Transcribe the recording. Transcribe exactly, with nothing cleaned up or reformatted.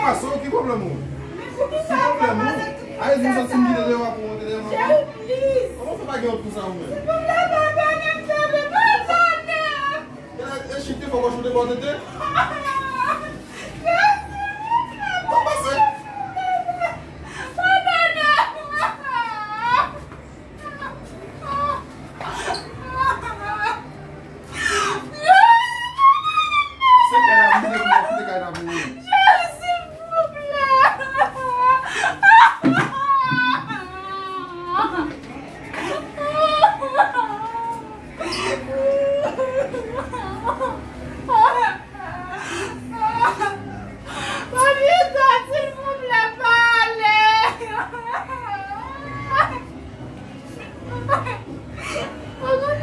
Pase w, ki pwoblèm ou? Men poukisa ou fè m pase tout sa? Ay, di m sòti m kite deyò a pou w antre deyò nan kay. Kòman w fè pa gen wont konsa ou menm? Silvouplè, padone m, tande, padone m. E, e chite fò w choute bò tete. Jezi, silvouplè, padone m. Padone m. Se kay la pou mwen, kite kay la pou mwen. Anita, silvouplè, pa ale. Anita,